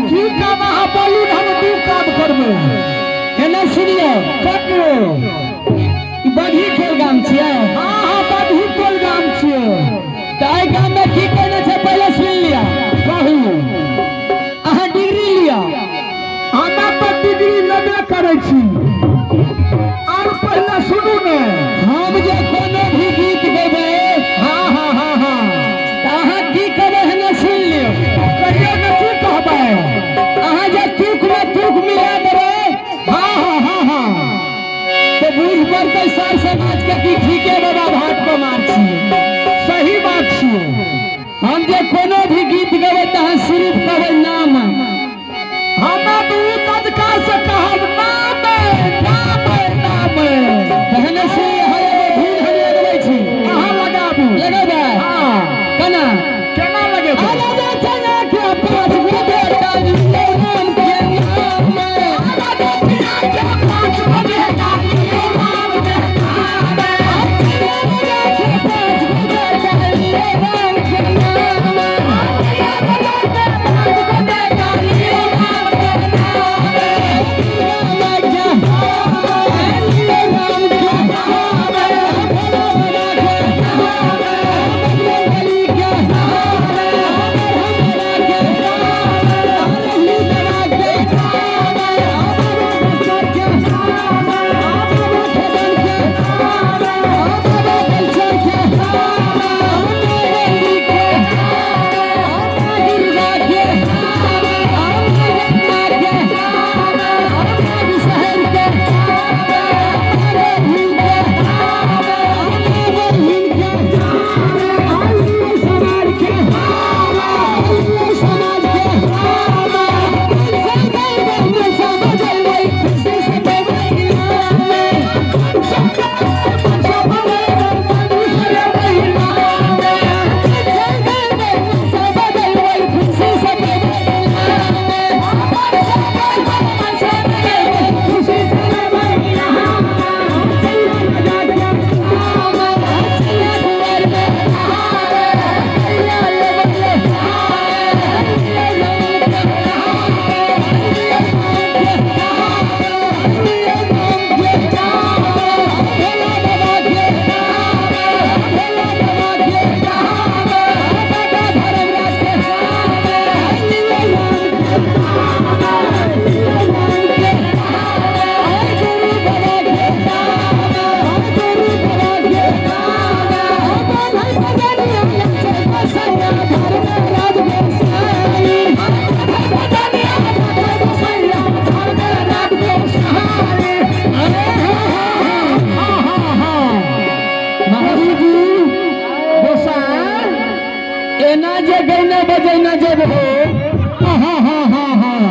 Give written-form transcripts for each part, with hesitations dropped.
की काम अहाँ बोलू ने, हम दू काम करबै। एना सुनियो। कहियो। ई बघी टोल गाम छियै? हाँ हाँ, बघी टोल गाम छियै। तऽ एहि गाम में की कहने छै पहिले सुनि लिअ। कहू। अहाँ डिग्री लिअ। हमे तऽ डिग्री लेबे करै छी। आर पहिले सुनू ने, हम जे कोनो भी गीत गेबै, हाँ हाँ हाँ हाँ, तऽ अहाँ की कहबै हमे सुनि लियौ। कहियो ने, की कहबै? अहाँ जे तुक में तुक मिला देबै, हाँ हाँ हाँ हाँ, तऽ बुझि पड़तै सर समाज के कि ठीके बाबा भाट पर मार छियै। सही बात छियै। हम जे कोनो भी गीत गेबै तऽ अहाँ सिर्फ कहबै नाम। हमे बहुत अधिकार से कहब नाम नाम नाम। तहने सुनि, अहाँ एगो धुन हम लगबै छी। अहाँ लगाबू। लगेबै? हाँ। केना? केना लगेबै? अरे चना के पाँच गो बेटा लियौ राम के नाम। पाँच गो बेटा लियौ राम के नाम। पाँच गो बेटा लियौ राम के नाम। पाँच गो बेटा लियौ राम के नाम। लियौ राम के नाम। भोला बाबा के नाम। बजरंगबली के नाम। हमरा के नाम। लल्लू बाबा के नाम। बाबा के नाम। बाबा खेदन के नाम। बाबा बलचर के नाम। नागंदी के नाम। दुर्गा के नाम। के नाम। शहर के नाम। भीम के नाम। बहिन के नाम। समाज के नाम। समाज के नाम। खुशी से हाँ हाँ हाँ। महावीर जी गोसाई, एना जे गैना बजैना जब हो, हाँ हाँ हाँ हाँ,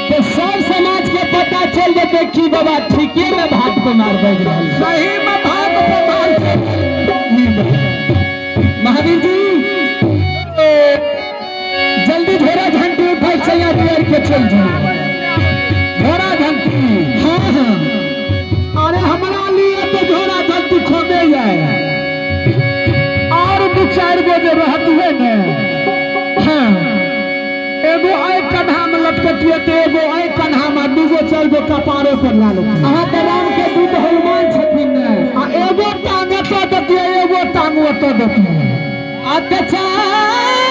तो सब समाज के पता चल जेतै कि बाबा ठीके में भात पे मार बाजि रहल है। सही में भात पर मार छै। महावीर जी, जल्दी झोरा झंटी उठाई सैया दुआर के चल जी। झोरा झंटी? हाँ हाँ। अरे हमरा लिए तो झोरा झंटी खोबे जाए, और दू चारि गो जे रहतियै ने, हाँ, एगो एहि कन्हा में लटकतियै तऽ एगो एहि कन्हा में, दूगो चारि गो कपारे पर ला लेतियै। अहाँ तऽ राम के दूत हनुमान छथिन ने। आ एगो टांग एतऽ देतियै, एगो टांग ओतऽ देतियै। आ तऽ चारि